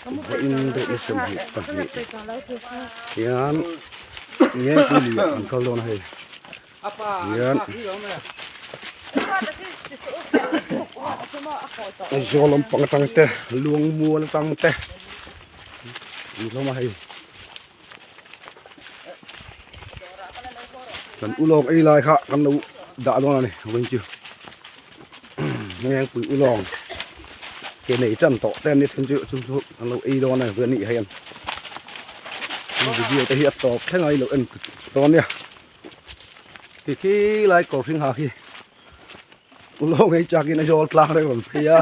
Vawiin deuh ni 22 hian Ngengpui lui ah kan kal dawn a hei hian Aizawl lampang atang te Luangmual atang te an hlawm a hei kan ulawng ei lai kha kan lo dah dawn a ni vawiin chu Ngengpui ulawng ke nei tan tawh te an ni then chu chu chu kan lo ei dawn a ni vawiin a nih hian video te hi a tawp thleng a i lo en dawn nia ti khi lai kawr hring ha khi ulawng ei chakin a zawl tlang reng rawn phei a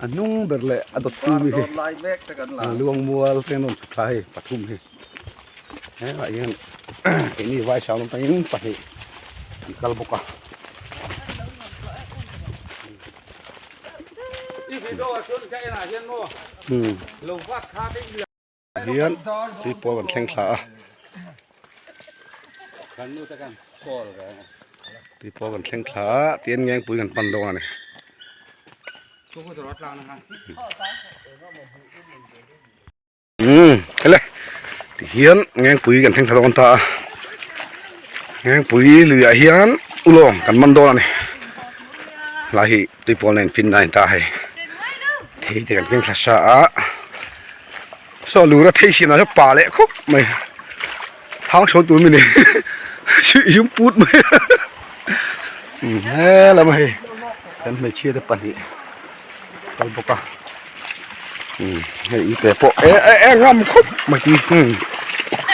a hnung ber leh a dawt tu mi hi luang mual te an rawn chhuk thla hei pathum hi helaiah hian keini vai sang lam atangin pahnih an kal bawk a. Hian tui pawl kan thleng thla a tui pawl kan thleng thla a tihian ngengpui kan pan dawn a ni. Umm hele tihian ngengpui kan thleng thla dawn ta a ngengpui luiah hian ulawng kan man dawn a ni helai hi tui pawl nen fin a ni ta hei thei te kan keng thla sa a saw lura thei siam lah saw pa leh khawp mai thang sawn tur mi ni suih put mai helam a hei kan hmeichhia te pahnih kal bawk a hei ute pawh e e e ngam khawp mai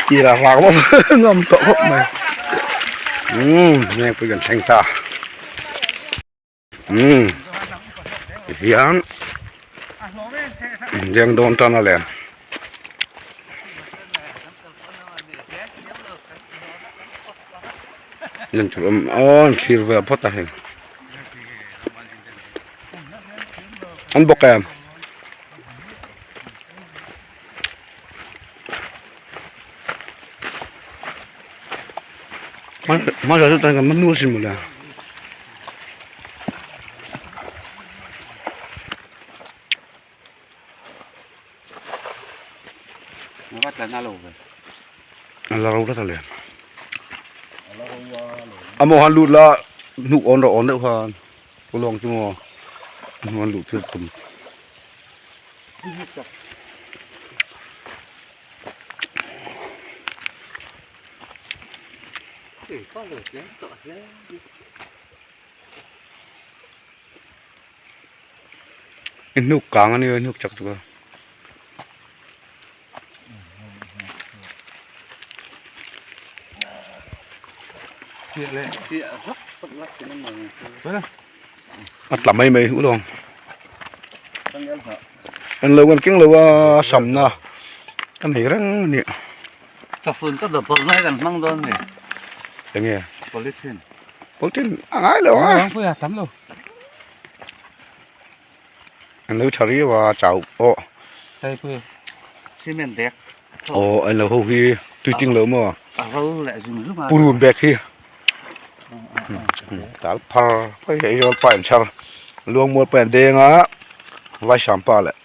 tira hlak bawk ngam tawh khawp mai heng pui kan thleng ta tihian inleng dawn tan a lem nen tur awm aw an thlir vel phawt a hei. An bawk em? Hmasa chu tan kan man nual sin mawle. A la ro tlat a lem. A maw han lut la hnuk awn rawh awn deuh khan ulawng chu maw a hnuai an luh tir tum. I hnuk kang a nia i hnuk chak tuk a. A tla mai mai u lawng an lo kan keng lo a samna ka nei reng a ni. Chawfun ka dawt lai kan hmang dawn ni. Enge? Polythene. Polythene a ngai lo a. Pawh a tam lo. An lo tha riau a chau pawh. Hei pui cement bag. Aw an lo ho hi tui ting lo maw. A ro leh zum zum a. Purun bag hi. Tal phar phei hei zawl pa in chhar luangmual pa in deng a vaisam pa leh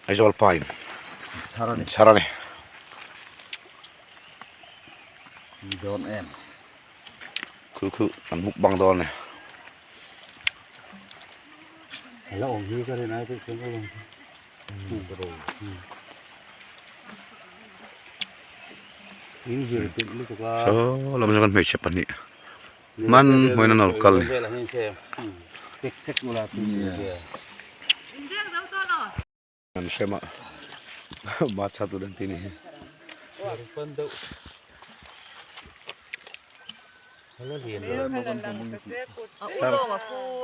Aizawl pa in chhar a ni. Dawn em. Khu khu an mukbang dawn a ni. La awm hi ka rin ai pawh chuan ka lawm in zir pilh lutuk a saw lam zawng hmeichhe pahnih man hmuin an lo kal ni an hrem a bacha tur an ti ni hi.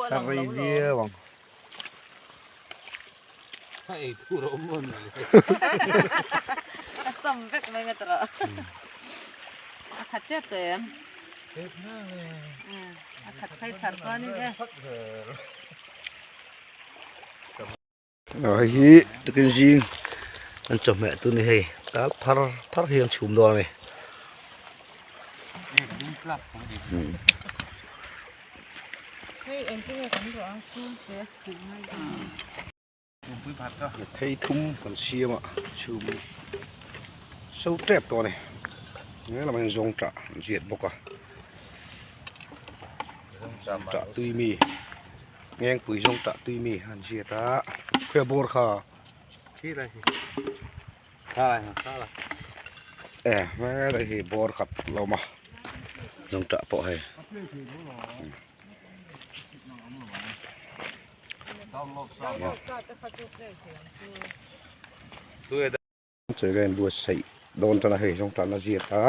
Sar rei viau ang. Hei hi tukin zing an chawhmeh tu ni hei tal phar phar hi an chhum dawn a ni. Thei thum kan siam a chhum so tep tawh a ni he lamah hian zawng tah an ziat bawk a zawng tah tui mi ngengpui zawng tah tui mi an ziat a khawi bawr kha e helai hi bawr khat a awm a zawng tah pawh hei. Chawi ka inbuatsaih dawn tan a hei zawng tan a ziak a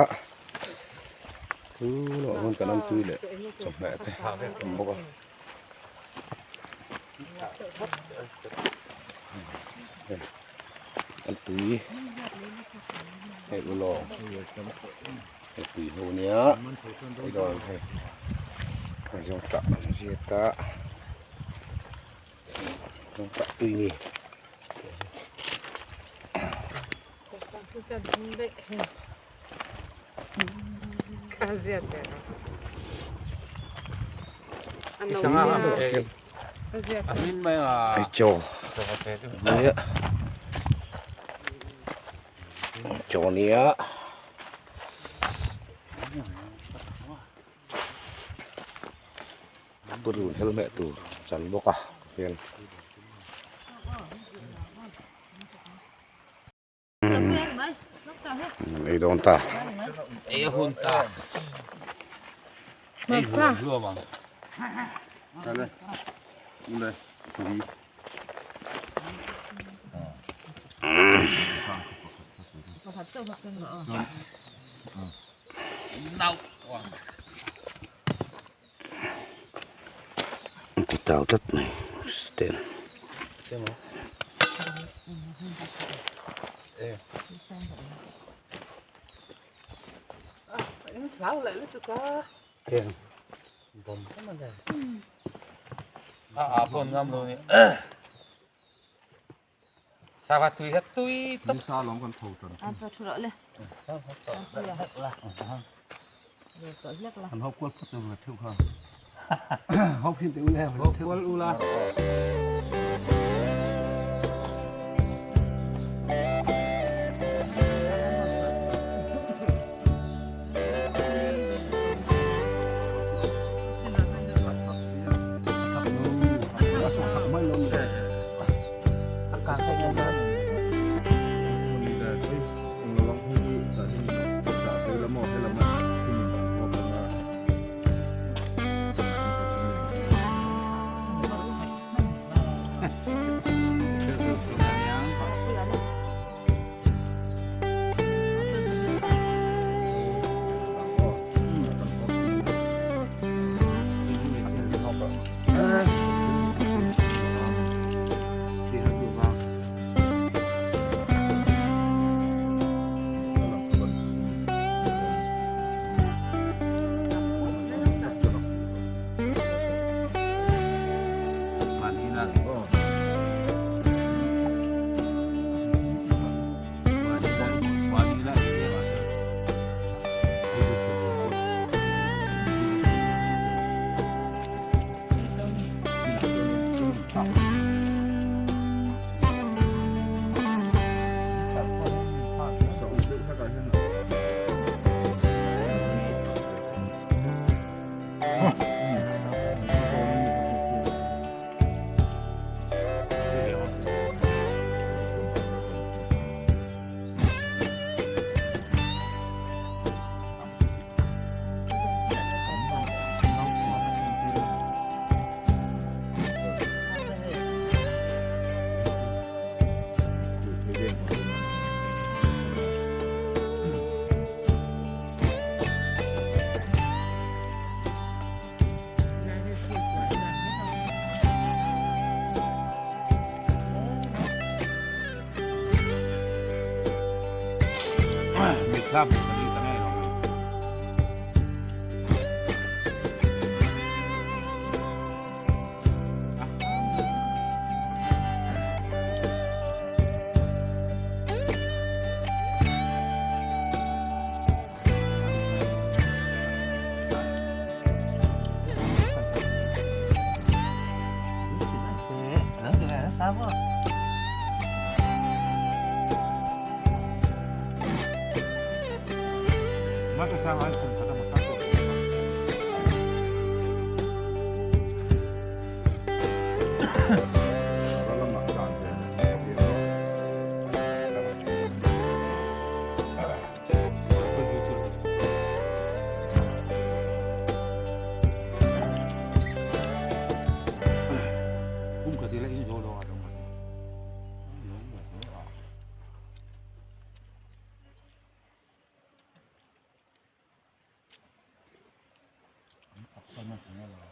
chu lawh chuan kan antui leh chawhmeh te a awm bawk a. Antui hei ulawng hei tui ho nia hei dawr hei hei zawng tah an ziat a zawng tah tui mi. Hei chaw nia chaw nia. Purun helmet tur chan bawk a hian. Ei dawn ta. Ei a hun ta. Ei huam hluam ang. Tale. Ule. Tui. Ti tau tlat mai stand. Sava tui kha tui tawp. Sa lawm kan tho tan. A pa thu rawh le. Kan hawp kual phawt ula theuh kha. Hawp hin te ula. Hawp kual ula.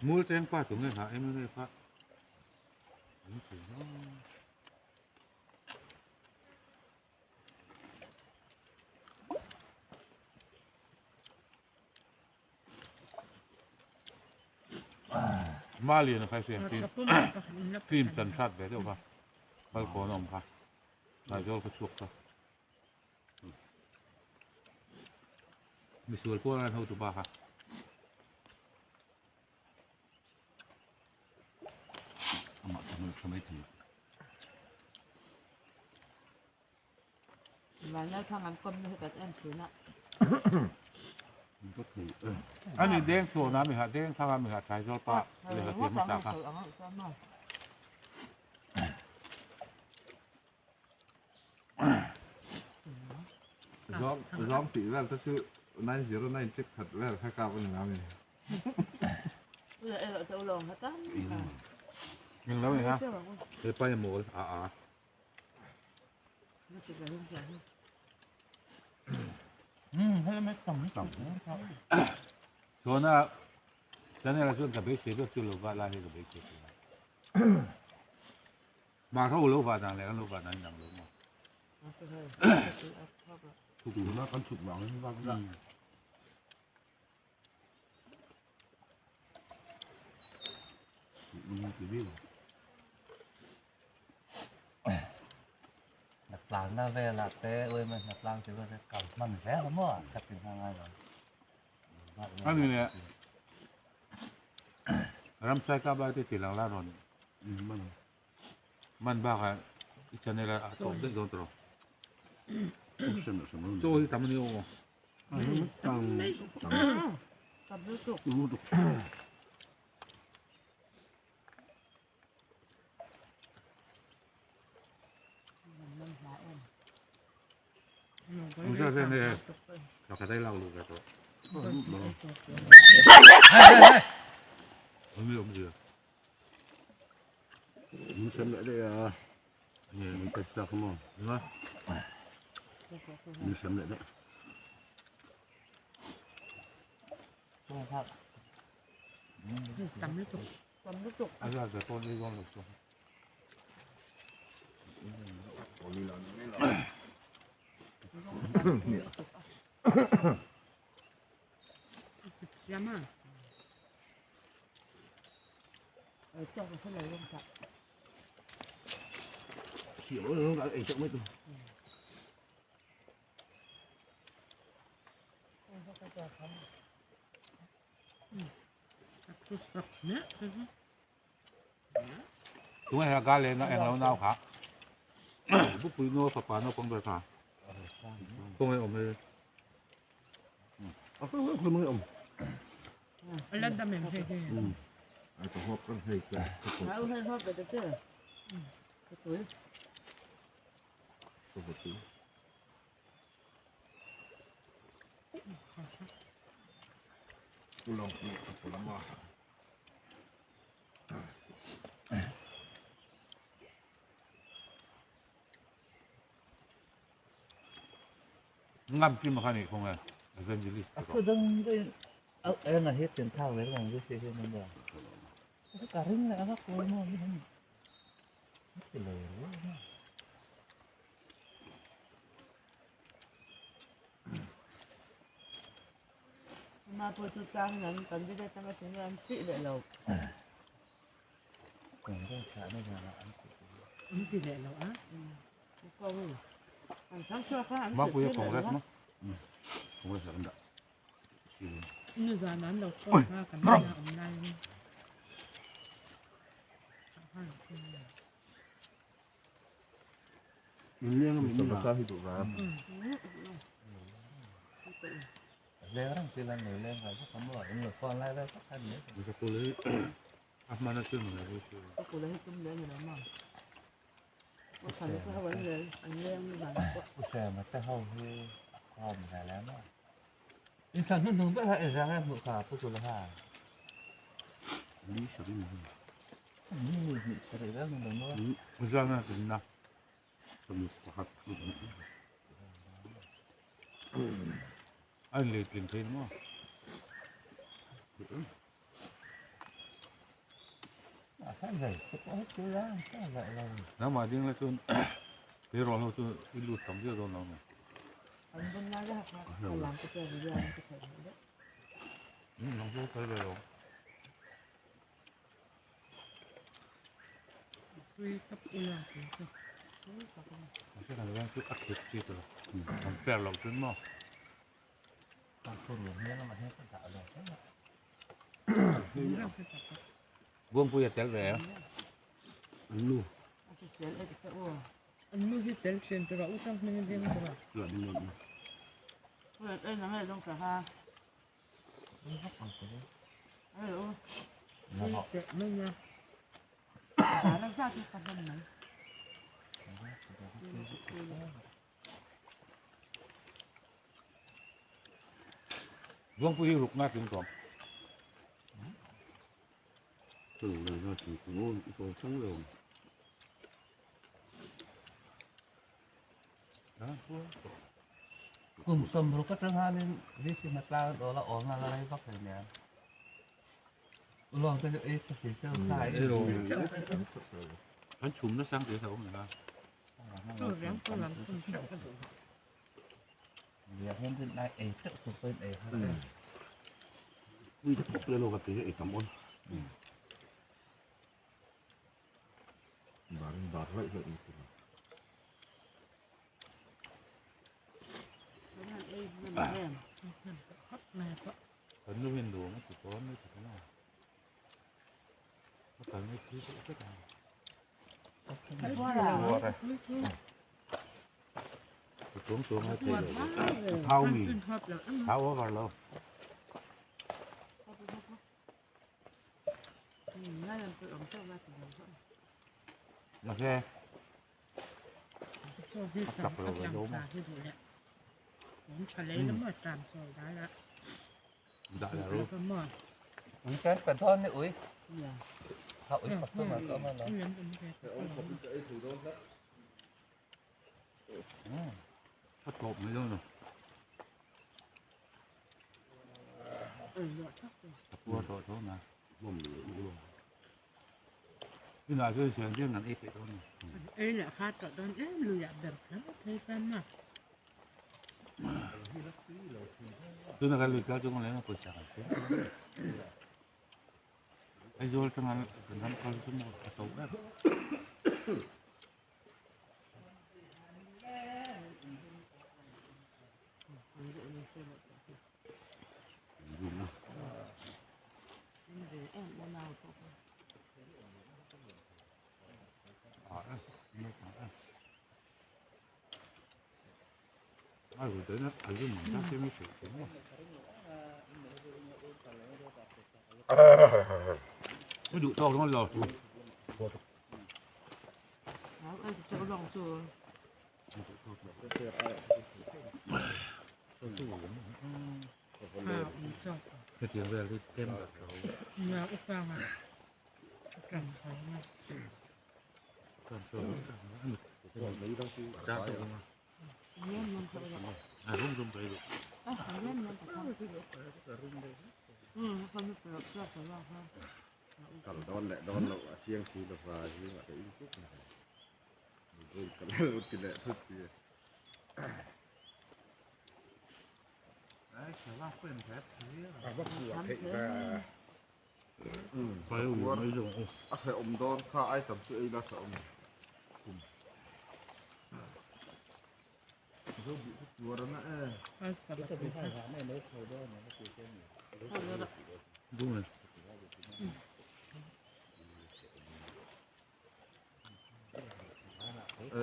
Mul cheng pa tu nge ha em pa. Malian a khai siam fim fim chan hrat ve deuh kha balkawn a awm kha Aizawl khaw chhuak kha misual pawh an hotu pa kha. Amah chu hmel tha mai thei. Ani deng chhuah na mi ha deng thanga mi ha thai zawl pa lehkha thiam hmasa kha. Zawng zawng tih vel te chu 909 check khat vel kha kap a ni ngam e. Eng lo ni ha. He pa hi mawl a a. Chuan a channel ah chuan ka beisei vek chu lo vah lai hi ka beisei thin a. Mah ho lo vah dan leh kan lo vah dan inang lo maw. Tuna kan chhuk vang in vak zah. Hnatlang velah te uaima hnatlang tih vel te kal hman zel a maw ka ti hna ngai lo. Ani leh ramsai kap lai te tih lang la rawn man bakah i channel a tawp daih dawn tawh. Chaw hi tam a ni aw. Tunge ha ga le na eng lo nau kha bupui no fapa naupang ber kha khawnge awm he Ngam kim kha ni khawnge evangelist A thu dang deuhin a eng a hi pian thlak ve ang chu hei hian ania ka ring leh vak lo maw mi hian a ti lo riau a. Mapuia Congress maw? Congress ah kan dah. Samosa hi duh va. Leng reng chi lan nei leng ngai vak a maw in lo phone lai vel tak khan ni. Ka kul hi a hman a chun lo hi chu. Ka kul hi tum leh ni lo maw. Ka khan ka ho an leng an leng ni van pawh. U Sema te ho hi a khawm ve leh maw. In thlan hnu hnung ber kha in rang em hmuh kha Pu Chula kha. Ni sa rin. Ni ni ni sarih vel ni lo maw. Zana tin na. A inlei tling thei maw? Nangmah ding la chuan tleirawl ho chu i lut tam viau dawn lo maw? Nang chu kal ve lo. Chu a khet chi tur an fair loh chuan maw Buangpui a tel ve a an nu an nu hi tel thin tura u sang hming ding tura Buangpui hi ruk nga tling tawm. Kum sawmruk atang khanin VC hna tlang an awl a awlna la rei vak hlei nen. Ulawng te chu ei ka si cheu khai. An chhum nasa ang tih a hlauhawm leh a. Biak hian rin lai ei teuh tur pawhin ei har em. Ui te pawh leh lawk a tui ei tam awn. Bar in bar laih laih mai tur a. Kan nu hian nuam a ti tawn mai tak a. A kal mai thui deuh vek ang. A tuam tuam a thei lo. A thau mi. Thau over lo. Mahse a chak lo ve lo maw? Dah leh ru. Ui kan pa dawn ni ui. Ha ui pak tu ma ka ma lo. A tawp mai dawn lo. A puar tawh tho na. Inah chuan siam chian an ei peih dawn a ni. Ei leh kha tawh dawn em luiah ber kher phei chuan maw. Tuna kan lui kal chu kawng leng a pawisa kan hria. Aizawl atanga kan ram kal chu maw a to ber. Duh tawk dawn lo. Hetiang vel hi tlem tak lo. Kal dawn leh dawn loh a chiang si lova zingah te in tut mai. Ka lel ti leh thut si. A hrehawm dawn kha ai tam chu ei la hrehawm. Zo bih chu tuar ana e. A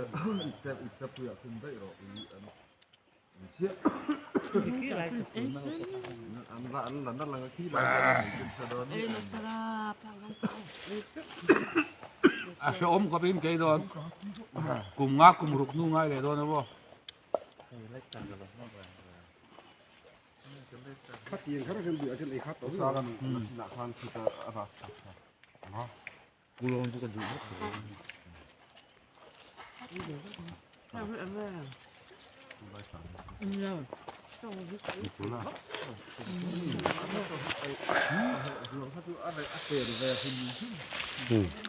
hrehawm khawp in kei dawn kum nga kum ruk hnu ngai leh dawn aw.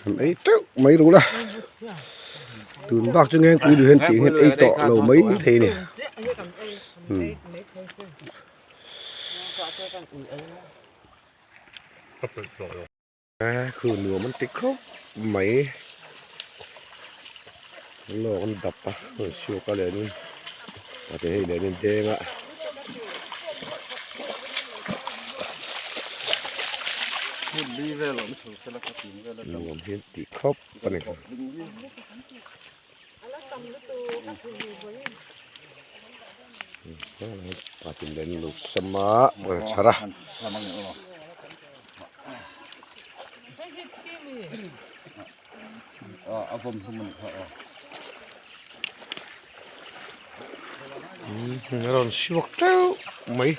An ei teuh mai ru la tun bak chu ngengpui lui hian tih hian ei tawh lo mai thei a ni. Khu nuam an ti khawp mai lawk an dap a rawn suak a leh in a ti hei leh in deng a. Nuam hi an ti khawp a ni. Patin leh an lo sam a chhar a. A rawn chhuak teuh mai.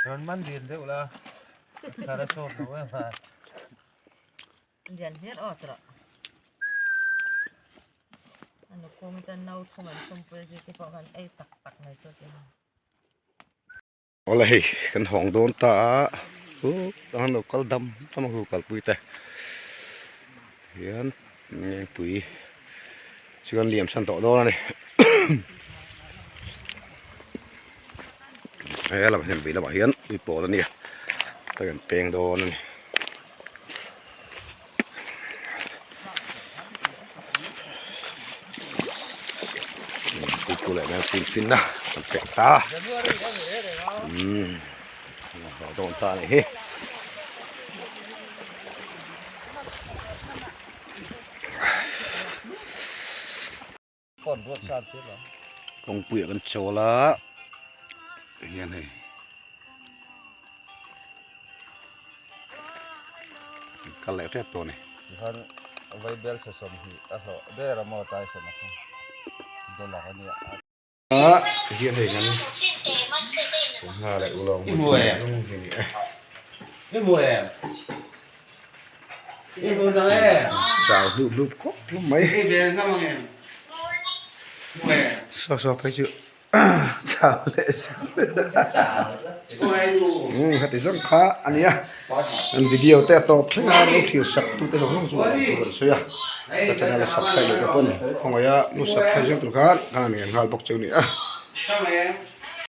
Rawn man lian deuh la sara sawt lo em a. Lian hler awt rawh. A nukhum chuan no thum an thum pui a zirtir pawh khan ei tak tak mai chu a ti a. Awle hei kan hawng dawn ta a huh tah lo kal dam dam a hu kalpui te hian ngengpui chuan liam san tawh dawn a ni he lamah hian vei lamah hian tui pawl a nia ta kan peng dawn a ni. Puipu leh Ngengpui fin a kan pek ta umm a dawn ta a nih hi. Kawngpuiah kan chawl a hian hei kal leh tep tawh a ni. Tikhan vaibel chhe 20 a hlawh der a maw Tyson a kha dollar a nia. A hian hei kan sangha leh ulawng hmu hi ni e. Chau hlup hlup khawp hlawm mai. Saw saw phei chu chau leh umm heti zawng kha a nia an video te a tawp thleng a lo thlir sak tu te zawng zawng chu tur an sawi a ka channel a subscribe leh te pawn khawngaih a lu subscribe zel tur khan a ngen nghal bawk cheu a ni a.